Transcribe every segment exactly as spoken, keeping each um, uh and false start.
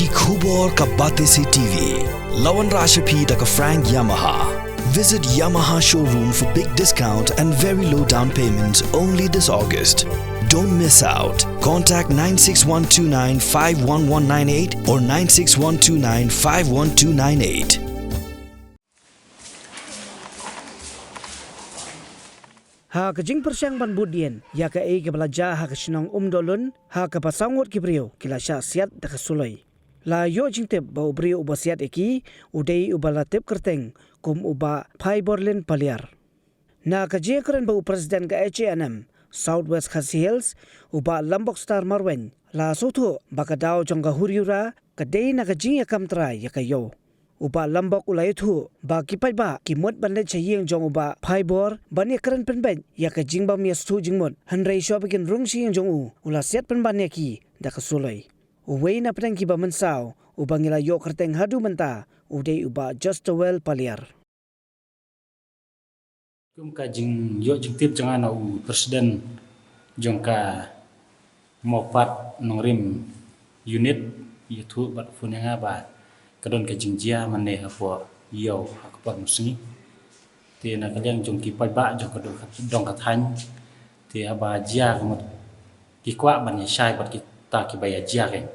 Ki khubor ka Batesi T V. La wanrah sha phi da ka Frank Yamaha. Visit Yamaha showroom for big discount and very low down payment only this August. Don't miss out. Contact nine six one two nine five one one nine eight or nine six one two nine five one two nine eight. Ha ka jingpyrshang ban bud ïa ka ei kaba la jia ha ka shnong Umdohlun, ha kaba saw ngut ki briew ki la shah siat da ka suloi. La ïoh jingtip ba u briew uba siat ïa ki u dei uba la tip kyrteng kum u Bah Phaiborlin Paliar. Na ka jingkren bad u President ka H A N M South West Khasi Hills, u Bah Lambok Star Marwein, la sngewthuh ba ka daw jong ka Huri Hura ka dei na ka jingïakam trai ïa ka ïew. U Bah Lambok u la ïathuh ba ki paidbah ki mut ban leit sha ïing jong u Bah Phaibor ban ïakren pynbeit ïa ka jingbym ïasngewthuh jingmut, hynrei shuwa ba kin rung sha ïing jong u, u la siat pynban ïa ki da ka suloi. Uwei na pdeng kiba mynsaw uba ngi la ïoh kyrteng haduh mynta u dei u Bah Justawel Paliar. Kum ka jingïoh jingtip jong nga na u President jong ka Mawpat Nongrim Unit, ïathuh bad phone ïa nga ba ka don ka jingjia mane hapoh ïew ha ka por mynsngi. Te na ka liang jong ki paidbah jong ka dong ka, dong ka thaiñ, te haba jia ka mut ki kwah ban ïashai bad kita kiba ïa jia kein.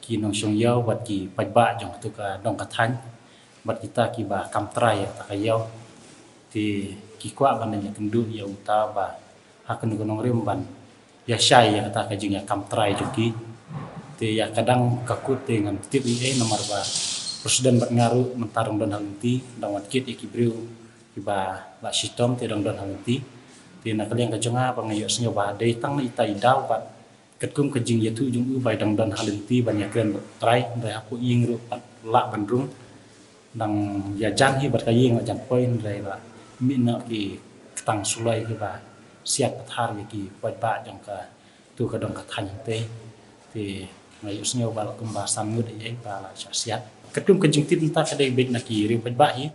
Ki nongshong ïew bad ki paidbah jong katu ka dong ka thaiñ bad kita kiba kam trai ïa kata ka ïew. Te ki kwah ban ïakynduh ïa uta ba ha kano kano rim ban ïashai ïa kata ka jingïakam trai jong ki. Te ïa ka dang ka kut te ngam tip ei ei namar ba President bad nga ruh mynta dang don ha lynti, dang wan kit ïa ki briew kiba la shitom te dang don ha lynti. Te na ka liang ka jong nga ba nga ïohsngew ba dei tang ita i daw bad katkum ka jingïathuh jong u ba i dang don ha lynti ban ïakren bad trai, hynrei hapoh ïing ruh pat lah ban rung. Dang ïajan hi bad ka ïing la jan poi, hynrei la mih noh ki ktang suloi kiba siat pathar ïa ki paidbah jong katu ka dong ka thaiñ hangtei. Te nga ïohsngew ba la kumba san ngut ei ei ba la shah siat. Katkum ka jingtip mynta ka dei beit na ki riew paidbah hi.